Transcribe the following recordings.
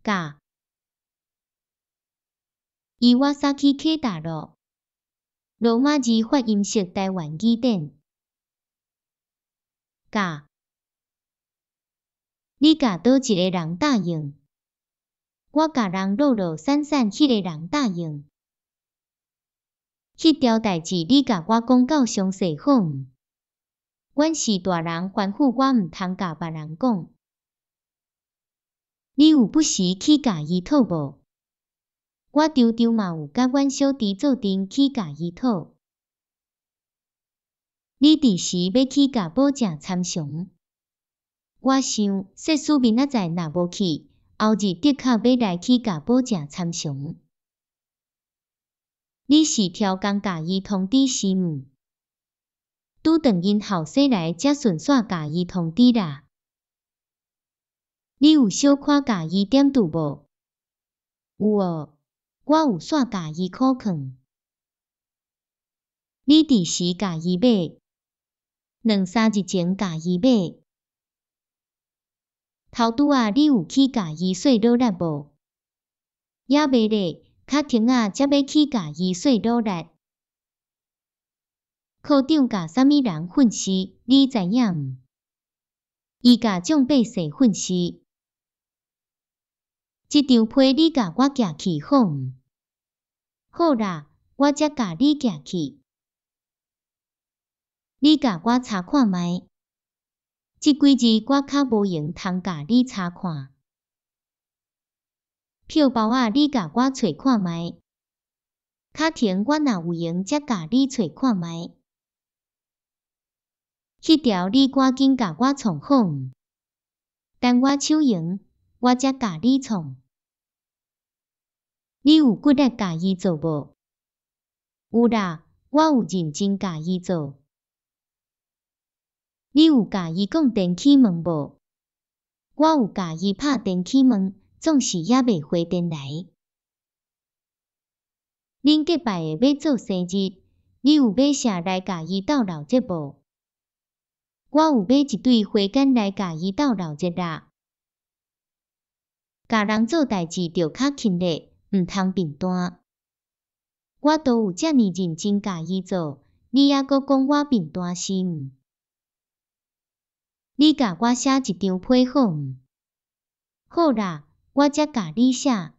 共伊瓦薩去啟大咯。羅馬字發音式台灣語典。共你共佗一个人答應？我共人落落散散彼个人答應。彼條代誌你共我講夠詳細好毋？阮是大人吩咐我毋通共別人講。你有不時去共伊討無？我常常嘛有佮阮小弟做陣去共伊討。你佇時欲去共寶食參詳？我想，說使明仔載若無去，後日的確欲來去共寶食參詳。你是超工共伊通知是毋？拄轉𪜶後生來才順紲共伊通知啦。你有小可共伊點拄無？有哦，我有煞共伊苦囥。你佇時共伊買？兩三日前共伊買。頭拄仔你有去共伊說努力無？猶未咧，較停仔才欲去共伊說努力。科長共啥物人訓示，你知影毋？伊共蔣百歲訓示。這張批你共我寄去好毋？好啦，我才共你寄去。你共我查看覓？這幾日我較無閒通共你查看。票包仔你共我揣看覓？較停我若有閒才共你揣看覓。彼條你趕緊共我創好毋？等我手閒，我才共你創。你有骨力共伊做無？有啦，我有認真共伊做。你有共伊講電氣門無？我有共伊拍電氣門，總是猶未回電來。恁隔壁的欲做生日，你有買啥來共伊鬥鬧熱無？我有買一對花紺來共伊鬥鬧熱啦。共人做代誌著較勤力，毋通貧惰。我都有遮爾認真共伊做，你猶閣講我貧惰是毋？你共我寫一張批好毋？好啦，我才共你寫。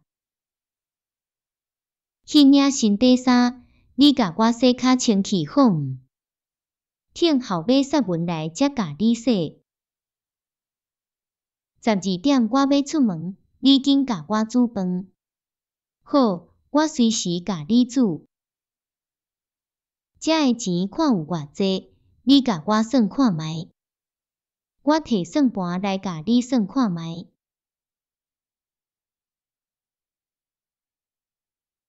彼領新短衫，你共我洗較清氣好毋？聽後尾雪文來才共你洗。12點我欲出門，你緊共我煮飯。好，我隨時共你煮。遮的錢看有偌濟，你共我算看覓。我提算盤來共你算看覓。